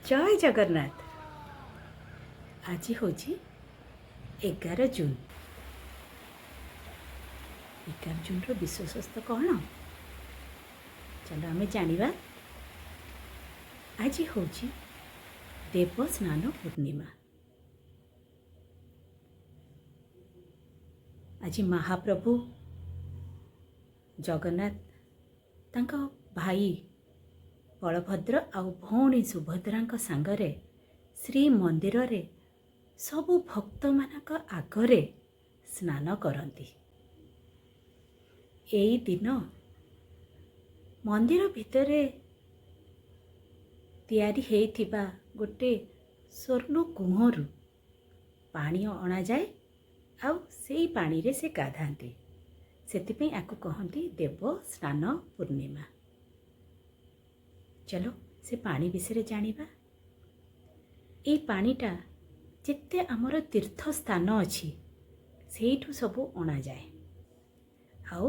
ଜୟ ଜଗନ୍ନାଥ। ଆଜି ହେଉଛି 11 ଜୁନ୍। 11 ଜୁନ୍ର ବିଶେଷତ୍ୱ କ'ଣ, ଚାଲ ଆମେ ଜାଣିବା। ଆଜି ହେଉଛି ଦେବସ୍ନାନ ପୂର୍ଣ୍ଣିମା। ଆଜି ମହାପ୍ରଭୁ ଜଗନ୍ନାଥ ତାଙ୍କ ଭାଇ ବଳଭଦ୍ର ଆଉ ଭଉଣୀ ସୁଭଦ୍ରାଙ୍କ ସାଙ୍ଗରେ ଶ୍ରୀମନ୍ଦିରରେ ସବୁ ଭକ୍ତମାନଙ୍କ ଆଗରେ ସ୍ନାନ କରନ୍ତି। ଏଇ ଦିନ ମନ୍ଦିର ଭିତରେ ତିଆରି ହେଇଥିବା ଗୋଟେ ସ୍ୱର୍ଣ୍ଣ କୂଅରୁ ପାଣି ଅଣାଯାଏ ଆଉ ସେଇ ପାଣିରେ ସେ ଗାଧାନ୍ତି। ସେଥିପାଇଁ ଆକୁ କହନ୍ତି ଦେବ ସ୍ନାନ ପୂର୍ଣ୍ଣିମା। ଚଲୋ, ସେ ପାଣି ବିଷୟରେ ଜାଣିବା। ଏଇ ପାଣିଟା ଯେତେ ଆମର ତୀର୍ଥ ସ୍ଥାନ ଅଛି, ସେଇଠୁ ସବୁ ଅଣାଯାଏ ଆଉ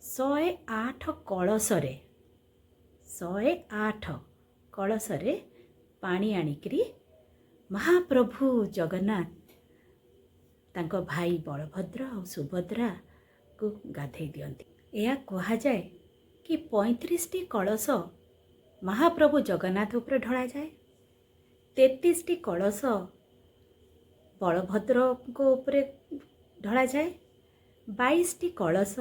108 କଳସରେ, 108 କଳସରେ ପାଣି ଆଣିକିରି ମହାପ୍ରଭୁ ଜଗନ୍ନାଥ ତାଙ୍କ ଭାଇ ବଳଭଦ୍ର ଆଉ ସୁଭଦ୍ରାକୁ ଗାଧେଇ ଦିଅନ୍ତି। ଏହା କୁହାଯାଏ କି 35ଟି କଳସ ମହାପ୍ରଭୁ ଜଗନ୍ନାଥ ଉପରେ ଢଳାଯାଏ, 33ଟି କଳସ ବଳଭଦ୍ରଙ୍କ ଉପରେ ଢଳାଯାଏ, 22ଟି କଳସ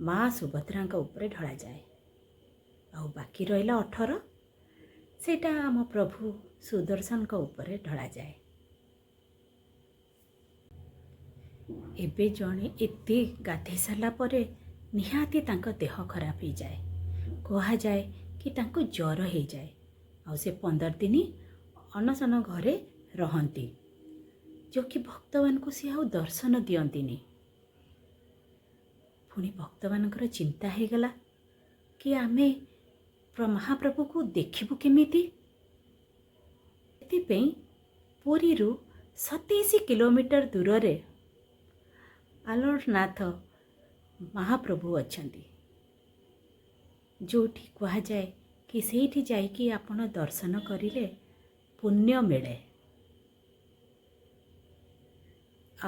ମା ସୁଭଦ୍ରାଙ୍କ ଉପରେ ଢଳାଯାଏ ଆଉ ବାକି ରହିଲା 18, ସେଇଟା ଆମ ପ୍ରଭୁ ସୁଦର୍ଶନଙ୍କ ଉପରେ ଢଳାଯାଏ। ଏବେ ଜଣେ ଏତେ ଗାଧେଇ ସାରିଲା ପରେ ନିହାତି ତାଙ୍କ ଦେହ ଖରାପ ହେଇଯାଏ। କୁହାଯାଏ କି ତାଙ୍କୁ ଜ୍ୱର ହେଇଯାଏ ଆଉ ସେ 15 ଦିନ ଅନଶନ ଘରେ ରହନ୍ତି, ଯେଉଁ କି ଭକ୍ତମାନଙ୍କୁ ସିଏ ଆଉ ଦର୍ଶନ ଦିଅନ୍ତିନି। ପୁଣି ଭକ୍ତମାନଙ୍କର ଚିନ୍ତା ହେଇଗଲା କି ଆମେ ମହାପ୍ରଭୁକୁ ଦେଖିବୁ କେମିତି? ସେଥିପାଇଁ ପୁରୀରୁ 27 କିଲୋମିଟର ଦୂରରେ ଆଲୋଡ଼ନାଥ ମହାପ୍ରଭୁ ଅଛନ୍ତି, ଯେଉଁଠି କୁହାଯାଏ କି ସେଇଠି ଯାଇକି ଆପଣ ଦର୍ଶନ କରିଲେ ପୁଣ୍ୟ ମିଳେ।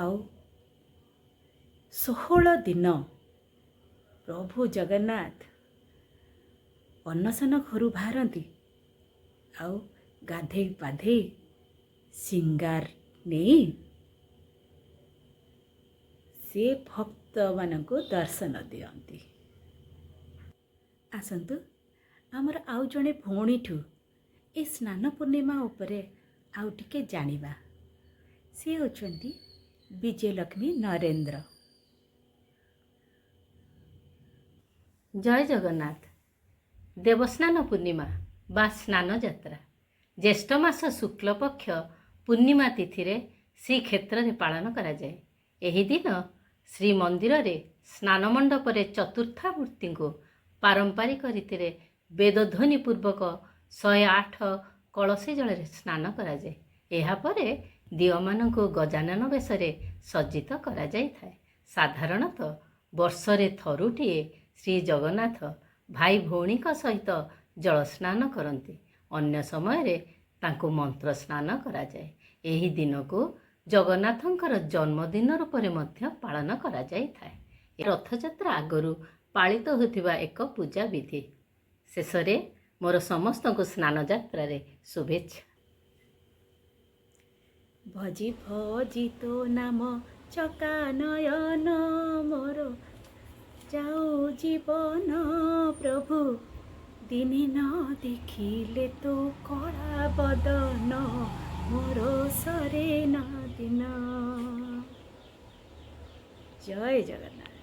ଆଉ 16 ଦିନ ପ୍ରଭୁ ଜଗନ୍ନାଥ ଅନଶନ ଘରୁ ବାହାରନ୍ତି ଆଉ ଗାଧେଇ ପାଧେଇ ସିଙ୍ଗାର ନେଇ ସେ ଭକ୍ତମାନଙ୍କୁ ଦର୍ଶନ ଦିଅନ୍ତି। ଆସନ୍ତୁ, ଆମର ଆଉ ଜଣେ ଭଉଣୀଠୁ ଏ ସ୍ନାନ ପୂର୍ଣ୍ଣିମା ଉପରେ ଆଉ ଟିକେ ଜାଣିବା। ସେ ହେଉଛନ୍ତି ବିଜୟଲକ୍ଷ୍ମୀ ନରେନ୍ଦ୍ର। ଜୟ ଜଗନ୍ନାଥ। ଦେବସ୍ନାନ ପୂର୍ଣ୍ଣିମା ବା ସ୍ନାନ ଯାତ୍ରା ଜ୍ୟେଷ୍ଠ ମାସ ଶୁକ୍ଳପକ୍ଷ ପୂର୍ଣ୍ଣିମା ତିଥିରେ ଶ୍ରୀକ୍ଷେତ୍ରରେ ପାଳନ କରାଯାଏ। ଏହି ଦିନ ଶ୍ରୀମନ୍ଦିରରେ ସ୍ନାନ ମଣ୍ଡପରେ ଚତୁର୍ଦ୍ଧା ମୂର୍ତ୍ତିଙ୍କୁ ପାରମ୍ପରିକ ରୀତିରେ ବେଦଧ୍ୱନି ପୂର୍ବକ 108 କଳସୀ ଜଳରେ ସ୍ନାନ କରାଯାଏ। ଏହାପରେ ଦିଅଁମାନଙ୍କୁ ଗଜାନନ ବେଶରେ ସଜ୍ଜିତ କରାଯାଇଥାଏ। ସାଧାରଣତଃ ବର୍ଷରେ ଥରୁଟିଏ ଶ୍ରୀ ଜଗନ୍ନାଥ ଭାଇ ଭଉଣୀଙ୍କ ସହିତ ଜଳସ୍ନାନ କରନ୍ତି। ଅନ୍ୟ ସମୟରେ ତାଙ୍କୁ ମନ୍ତ୍ର ସ୍ନାନ କରାଯାଏ। ଏହି ଦିନକୁ ଜଗନ୍ନାଥଙ୍କର ଜନ୍ମଦିନ ରୂପରେ ମଧ୍ୟ ପାଳନ କରାଯାଇଥାଏ। ରଥଯାତ୍ରା ଆଗରୁ ପାଳିତ ହେଉଥିବା ଏକ ପୂଜା ବିଧି। ଶେଷରେ ମୋର ସମସ୍ତଙ୍କୁ ସ୍ନାନ ଯାତ୍ରାରେ ଶୁଭେଚ୍ଛା। ଭଜି ଭଜି ତୋ ନାମ ଚକା ନୟନ ମୋର ଯାଉ ଜୀବନ ପ୍ରଭୁ, ଦିନେ ନ ଦେଖିଲେ ତୋ କଳା ବଦନ ମୋର ସରେ ନା ଦିନ। ଜୟ ଜଗନ୍ନାଥ।